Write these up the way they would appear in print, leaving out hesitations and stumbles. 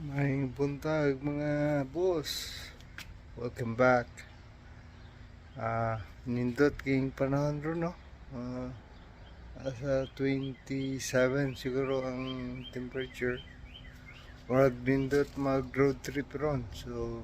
Maayong buntag, mga boss. Welcome back. Nindot kayong panahon ron, no? Asa 27 siguro ang temperature. Murag nindot mag road trip ron. So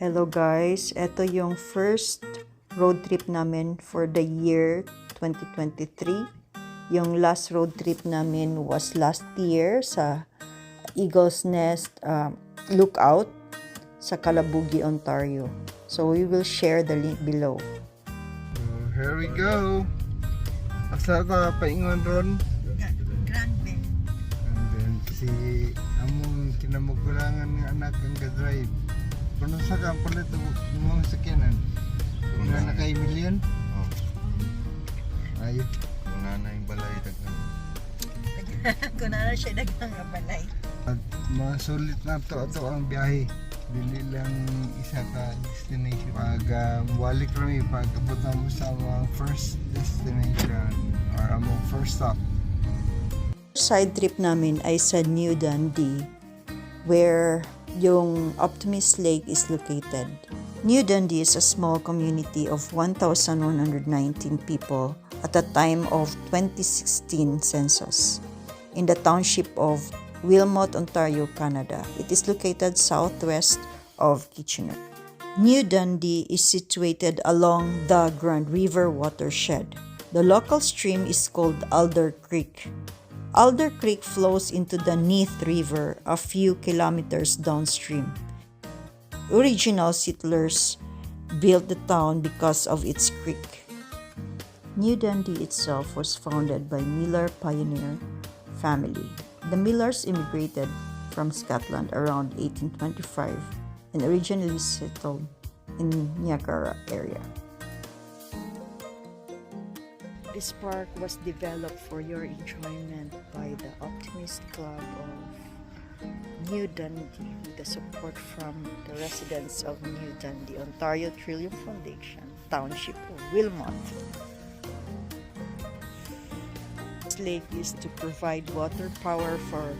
Hello guys, ito yung first road trip namin for the year 2023. Yung last road trip namin was last year sa Eagle's Nest Lookout sa Calabugi, Ontario. So we will share the link below. Here we go. Asa ta paingon ron? Grande. And then si among kinamagulangan nga anak ang ga-drive. Kuno sa ka ang palit og imong sakyanan? Kung na kay million? Oh, Ay, kung nanay balay daghan. Kunana siya daghang balay. At masulit na to ato ang biyahe. Dili lang isa ka destination. Pag walik rami, pag abot na mo sa among first destination or among first stop. Side trip namin ay sa New Dundee, where yung Optimist Lake is located. New Dundee is a small community of 1,119 people at the time of 2016 census in the township of Wilmot, Ontario, Canada. It is located southwest of Kitchener. New Dundee is situated along the Grand River watershed. The local stream is called Alder Creek. Alder Creek flows into the Neath River a few kilometers downstream. Original settlers built the town because of its creek. New Dundee itself was founded by Miller pioneer family. The Millers immigrated from Scotland around 1825 and originally settled in Niagara area. This park was developed for your enjoyment by the Optimist Club of New Dundee with the support from the residents of New Dundee, Ontario Trillium Foundation, Township of Wilmot. This lake is to provide water power for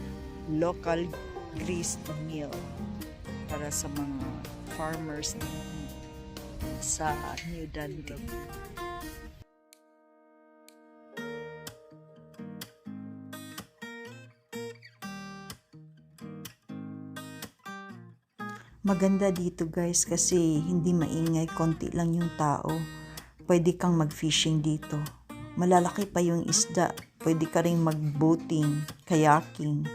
local grist mill para sa mga farmers sa New Dundee. Maganda dito, guys, kasi hindi maingay, konti lang yung tao. Pwede kang mag-fishing dito. Malalaki pa yung isda. Pwede ka ring mag-boating, kayaking.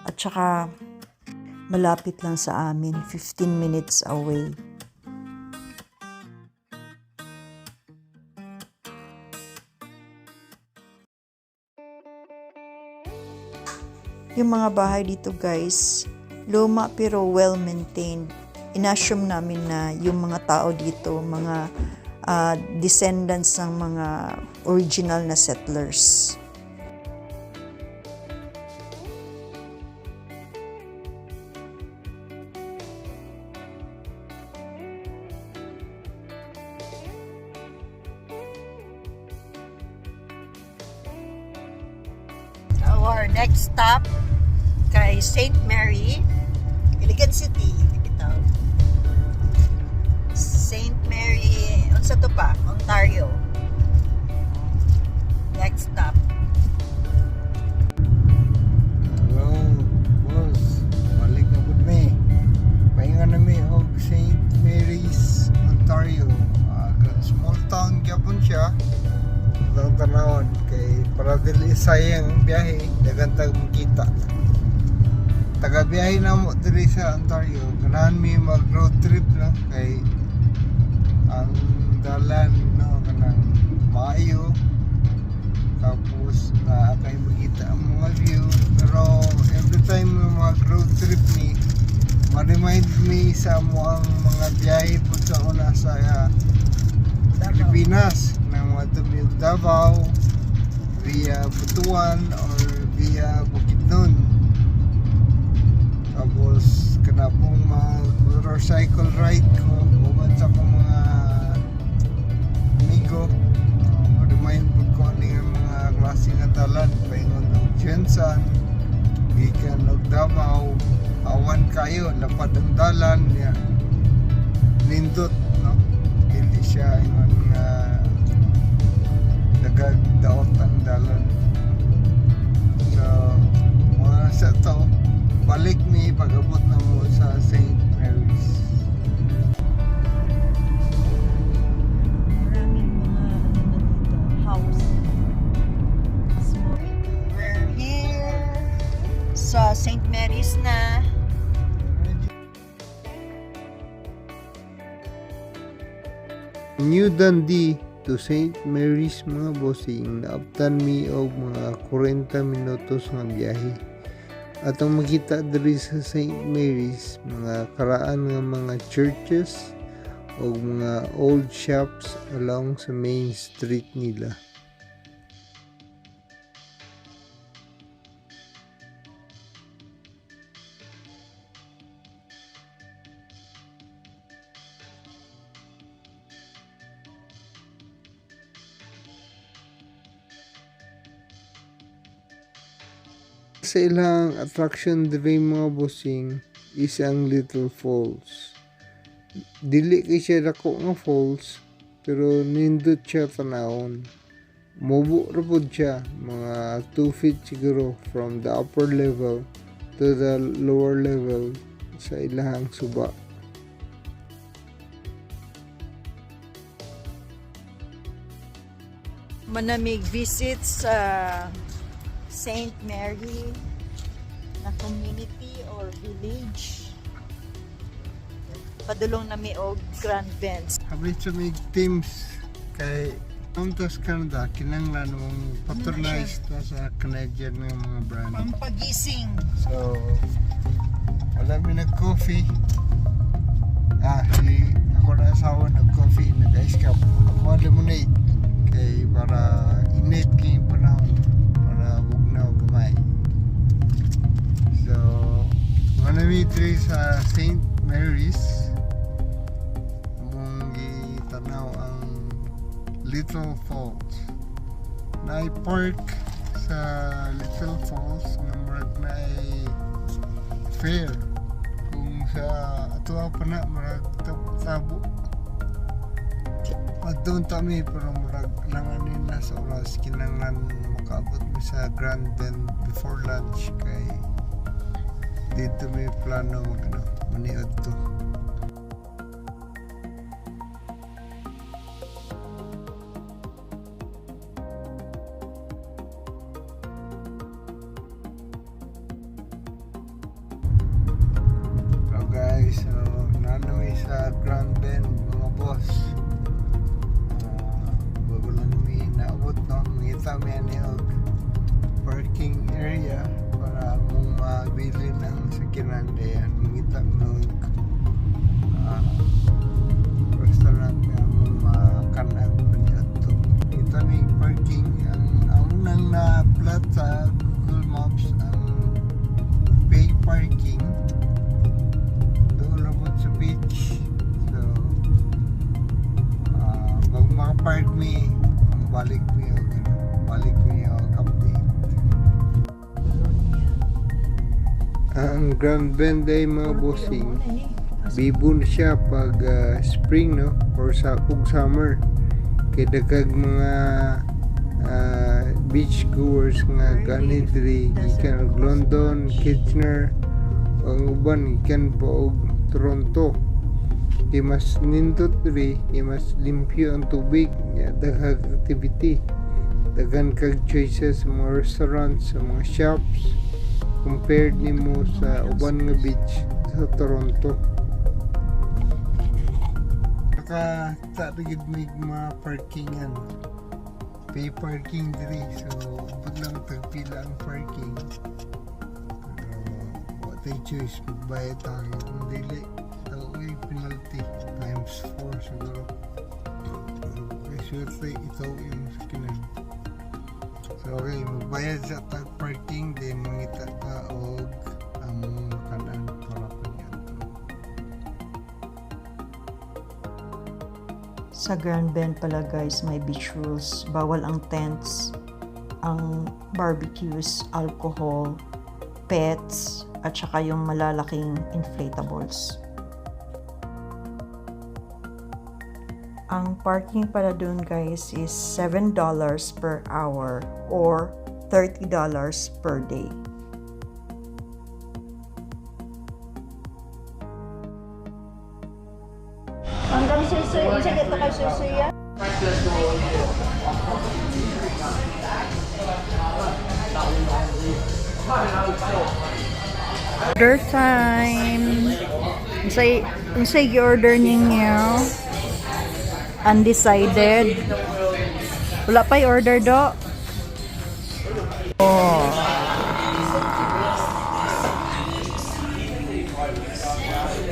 At saka malapit lang sa amin, 15 minutes away. Yung mga bahay dito, guys, luma pero well maintained. Inassume namin na yung mga tao dito, mga descendants ng mga original na settlers. Our next stop kay St. Mary, Iligan City, ito. St. Mary, unsa to pa? Ontario. Next stop. Hello, boss. Balik na pud mi. Paingon na mi og St. Mary's, Ontario. Small town gyapon siya. Atong tanawon kay para dili sayang ang biyahe, daghan tag makita. Taga biyahe na mo diri sa Ontario. Ganahan mi mag road trip, no, kay ang dalan, no, kanang maayo, tapos na kay makita ang mga view. Pero every time na mag road trip ni, ma-remind me sa mo ang mga biyahe po sa una sa Pilipinas na mga tumig Davao via Butuan or via Bukidnon, tapos kana pong mag motorcycle ride ko. Uban sa akong mga amigo. Ma-remind pud ko ani nga mga klase nga dalan paingon og GenSan, gikan og Davao, awan kayo, lapad ang dalan niya. Nindot, no? Dili siya ingon nga nagagdaot ang dalan. So, mga sa to, balik mi pag-abot na mo sa St. Mary's. Maraming mga ano dito, house. Small. We're here sa St. Mary's na. New Dundee to St. Mary's, mga bossing, naabtan mi og mga 40 minutos nga biyahe. Atong makita diri sa St. Mary's, mga karaan nga mga churches o mga old shops along sa main street nila. Sa ilang attraction diri, mga bossing, is ang Little Falls. Dili kay siya dako nga falls pero nindot siya tanawon. Mubo ra pud siya, mga 2 feet siguro from the upper level to the lower level sa ilahang suba. Manamig visit sa St. Mary na community or village. Padulong nami og Grand Bend. Habit sa mig Tims kay Ontos Canada, kinanglan mong patronize ta sa Canadian nga mga brand. Pampagising. So, wala mi nag-coffee. Si ako na asawa nag-coffee, nag-ice cup. Ako ang lemonade. Kay para init kay panahon. Para bugnaw gamay. So, wala mi diri sa St. Mary's. Among gitanaw ang Little Falls. Naay park sa Little Falls nga murag naay fair. Kung sa ato pa na murag tabo. Adto ta mi pero murag langanin na sa oras, kinahanglan makaabot mi sa Grand Bend before lunch kay dito may plano mag ano, maniod to. So guys, so naa na mi sa Grand Bend, mga boss. Bago lang mi naabot, no, mangita mi ani og parking area para mong mabili ng sakyanan dayan. Mangita mi og restaurant nga mong makanag to. Mangita mi parking, ang unang na plot sa Google Maps ang pay parking doon labot sa beach. So, pag makapark mi, ang balik mi og ano, balik mi og update. Ang Grand Bend ay, mga bossing, bibo na siya pag spring, no, or sa ug summer kay daghag mga beach goers nga gani diri gikan og London, Kitchener, ang uban gikan pa og Toronto. Kay mas nindot diri, kay mas limpyo ang tubig nya, daghag activity, daghan kag choices sa mga restaurants, sa mga shops compared nimo sa uban nga beach sa Toronto. Naka target may mga parkingan. Pay parking diri, so abot lang tagpila ang parking. Pero what they choose, magbayad tayo. Kung dili, ito ay penalty times 4 siguro. Pero kay swerte ito yung sakinan. So okay, magbayad sa tag parking, then mangita ka og among makanan para paniadto. Sa Grand Bend pala, guys, may beach rules. Bawal ang tents, ang barbecues, alcohol, pets, at saka yung malalaking inflatables. Ang parking pala dun, guys, is $7 per hour or $30 per day. Hanggang susuy, unsa gito kay susuy ya? Order time. Unsay gi-order ninyo? Undecided. Wala pa order do. Oh.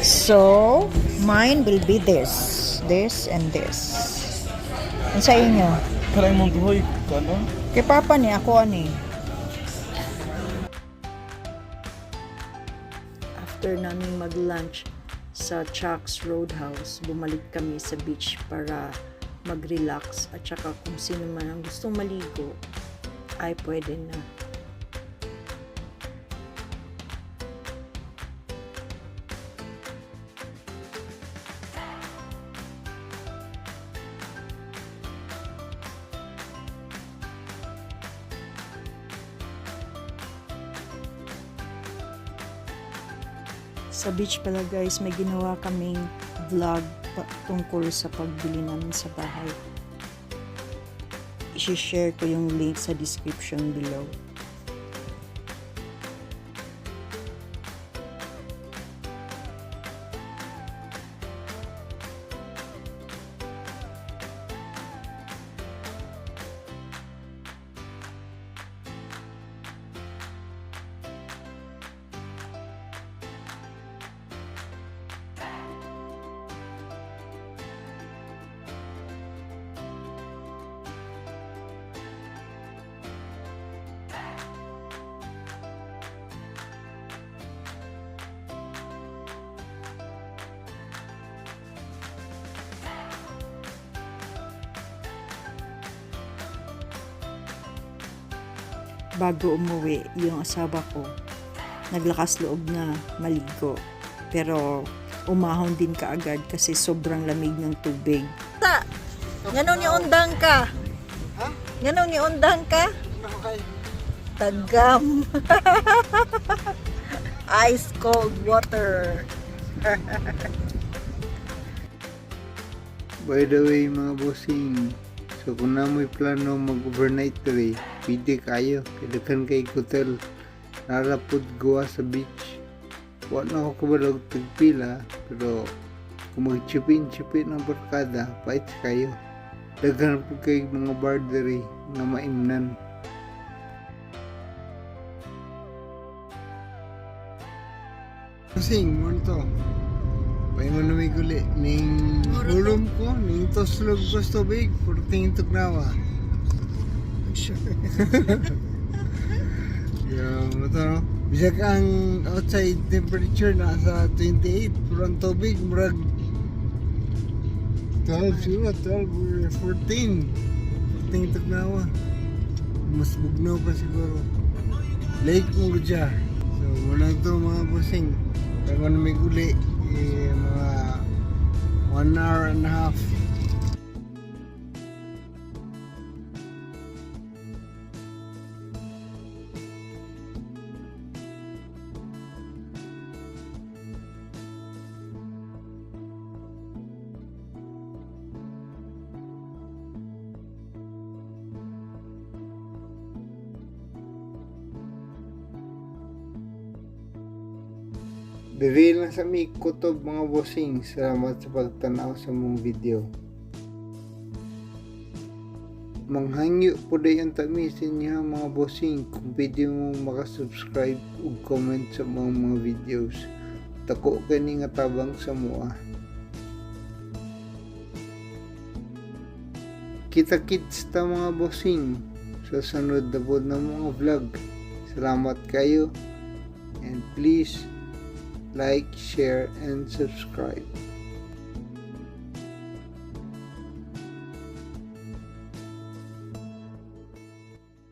So, mine will be this, this, and this. Ang sa inyo? Karang mong tuhoy, kano? Kay Papa ni, ako ani. After namin mag-lunch sa Chuck's Roadhouse, bumalik kami sa beach para mag-relax at saka kung sino man ang gustong maligo ay pwede na. Sa beach pala, guys, may ginawa kaming vlog tungkol sa pagbili namin sa bahay. I-share ko yung link sa description below. Bago umuwi, yung asawa ko, naglakas loob na maligo. Pero umahon din kaagad kasi sobrang lamig ng tubig. Ta! Ngano ni undang ka? Ha? Ngano ni undang ka? Okay. Tagam. Ice cold water. By the way, mga bossing, so kung naa mo'y plano mag-overnight diri, pwede kayo. Kay daghan kay hotel. Naa ra pod gawas sa beach. Wa na ko kabalo og tagpila, pero kung mag-chipin-chipin ang barkada, pait kayo. Daghan pod kay mga bar diri nga maimnan. Bossing, mao to. Paingon na may guli. Ning hulom ko, ning toslog ko sa tubig, puro tingin tugnawa. Yeah, ito no? Bisag ang outside temperature nasa 28, pero ang tubig murag 12 siguro, 12 or 14. Tingin tugnawa. Mas bugnaw pa siguro. Lake mo siya. So, wala to, mga bossing. Paingon na may guli, eh, mga 1 hour and a half. Diri lang sa mi kutob, mga bossing. Salamat sa pagtanaw sa among video. Manghangyo po dayon ta mi sa inyo, mga bossing, kung pwede mo makasubscribe ug comment sa mga videos. Dako kini nga tabang sa amoa. Kita kits ta, mga bossing, sa sunod na pod na mga vlog. Salamat kayo and please like, share, and subscribe.